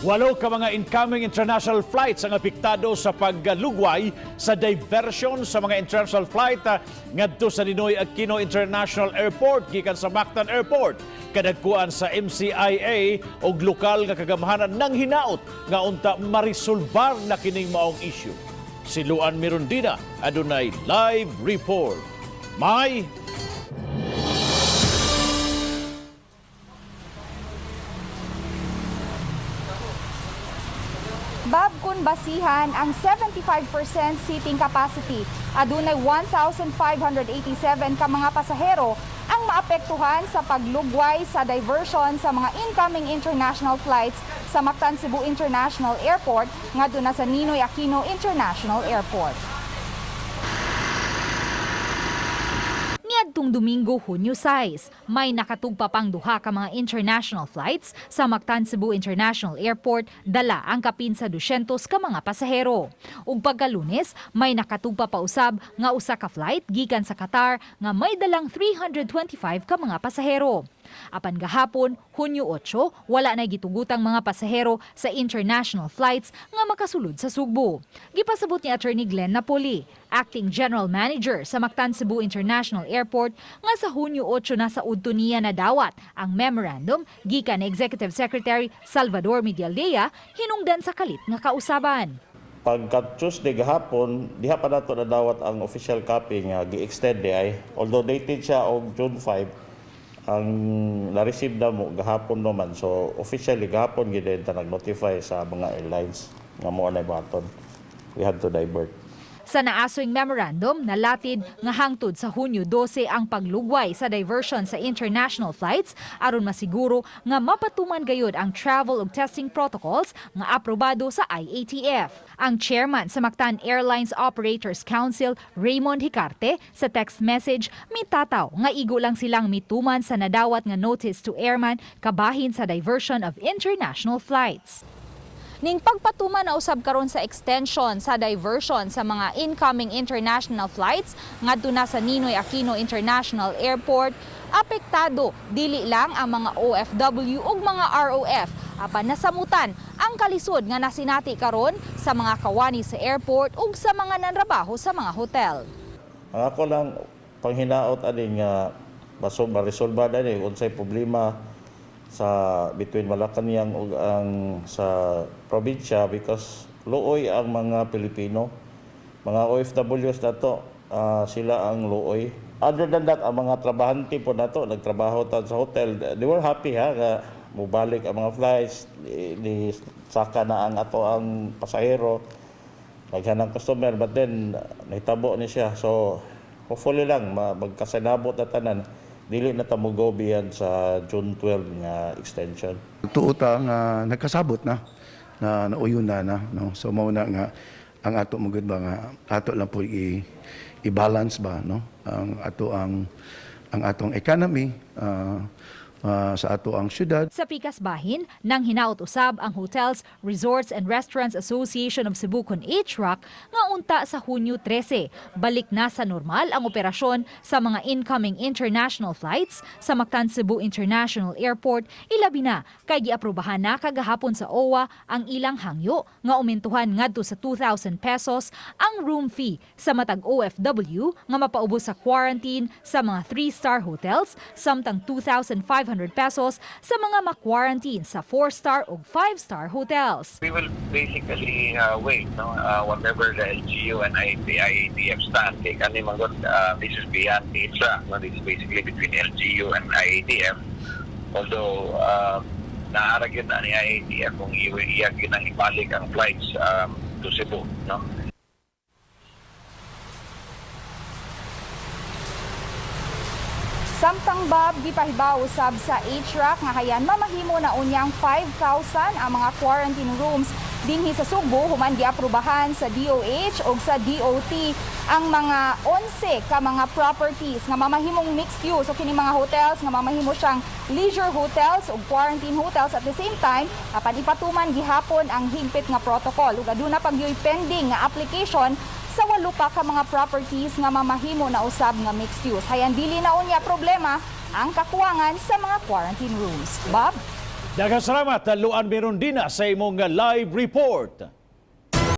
Walo ka mga incoming international flights ang apektado sa paglugway sa diversion sa mga international flight ngadto sa Ninoy Aquino International Airport gikan sa Mactan Airport. Kadagkuan sa MCIA og lokal nga kagamhanan nang hinaot nga unta marisolbar na kining maong issue. Si Luan Mirundina adunay live report. May Bob, kun basihan ang 75% seating capacity, adunay 1,587 ka mga pasahero ang maapektuhan sa paglugway sa diversion sa mga incoming international flights sa Mactan Cebu International Airport ngadto na sa Ninoy Aquino International Airport. Niadtong Domingo, Hunyo 6, may nakatugpa pang duha ka mga international flights sa Mactan Cebu International Airport dala ang kapin sa 200 ka mga pasahero. Ug pagkalunes, may nakatugpa pa usab nga usa ka flight gikan sa Qatar nga may dalang 325 ka mga pasahero. Apan gahapon, Hunyo 8, wala na gitugutang mga pasahero sa international flights nga makasulod sa Sugbo. Gipasabot ni Attorney Glenn Napoli, acting general manager sa Mactan Cebu International Airport, nga sa Hunyo 8 na sa udto niya nadawat ang memorandum gikan ni Executive Secretary Salvador Medialdea hinungdan sa kalit nga kausaban. Pagka Tuesday gahapon, diha pa nato nadawat ang official copy nga gi-extend di ay. Although dated siya og June 5, ang na-receive na mo gahapon naman. So officially gahapon gid ta nag-notify sa mga airlines nga mo anay baton. We had to divert. Sa naasoing memorandum, nalatid nga hangtod sa Hunyo 12 ang paglugway sa diversion sa international flights aron masiguro nga mapatuman gayud ang travel ug testing protocols nga aprobado sa IATF. Ang chairman sa Mactan Airlines Operators Council, Raymond Hicarte, sa text message mitataw nga igo lang silang mituman sa nadawat nga notice to airman kabahin sa diversion of international flights. Ning pagpatuman na usab karon sa extension sa diversion sa mga incoming international flights ngadto na sa Ninoy Aquino International Airport, apektado dili lang ang mga OFW ug mga ROF apan nasamutan ang kalisod nga nasinati karon sa mga kawani sa airport ug sa mga nanrabaho sa mga hotel. Ang ako lang panghinaot ani nga baso ma-resolve ani unsay problema sa between Malacañang ug ang sa probinsya because luoy ang mga Pilipino. Mga OFWs nato, sila ang luoy. Other than that, ang mga trabahante po nato, nagtrabaho ta sa hotel, they were happy ha, nga mubalik ang mga flights, di saka na ang ato ang pasahero, daghan ang customer, but then nahitabo ni siya. So hopefully lang magkasinabot na tanan, dili na ta mo go beyond sa June 12 nga extension. Tuo ta nga nagkasabot na na nauyon na na no, so mao na nga ang ato mo gud ba nga ato lang po i-balance ba no ang ato ang atong economy sa ato ang syudad. Sa pikas bahin, nang hinaot usab ang Hotels, Resorts and Restaurants Association of Cebu kon HRAC nga unta sa Hunyo 13. Balik na sa normal ang operasyon sa mga incoming international flights sa Mactan Cebu International Airport, ilabi na kay giaprobahan na kagahapon sa OWWA ang ilang hangyo nga umentuhan ngadto sa 2,000 pesos ang room fee sa matag OFW nga mapaubos sa quarantine sa mga 3-star hotels samtang 2,500 pesos sa mga ma-quarantine sa 4-star ug 5-star hotels. We will basically wait, no? Whatever the LGU and the IATF stand. Kay kani man gud, this is beyond HRAC, no? This is basically between LGU and IATF. Although, naa ra gyud na ni IATF kung iya gyud nang ibalik ang flights to Cebu, no? Samtang Bob, gipahibaw usab sa HRAC nga hayan mamahimo na unyang 5,000 ang mga quarantine rooms dinhi sa Sugbo human giaprobahan sa DOH ug sa DOT ang mga 11 ka mga properties nga mamahimong mixed use. So kini mga hotels nga mamahimo siyang leisure hotels ug quarantine hotels at the same time apan ipatuman gihapon ang higpit nga protocol ug aduna pagyoy pending nga application sa 8 pa ka mga properties nga mamahimo na usab nga mixed use. Hayan dili na unya problema ang kakuwangan sa mga quarantine rooms. Bob? Daghang salamat, Luan Mirondina, sa imong live report.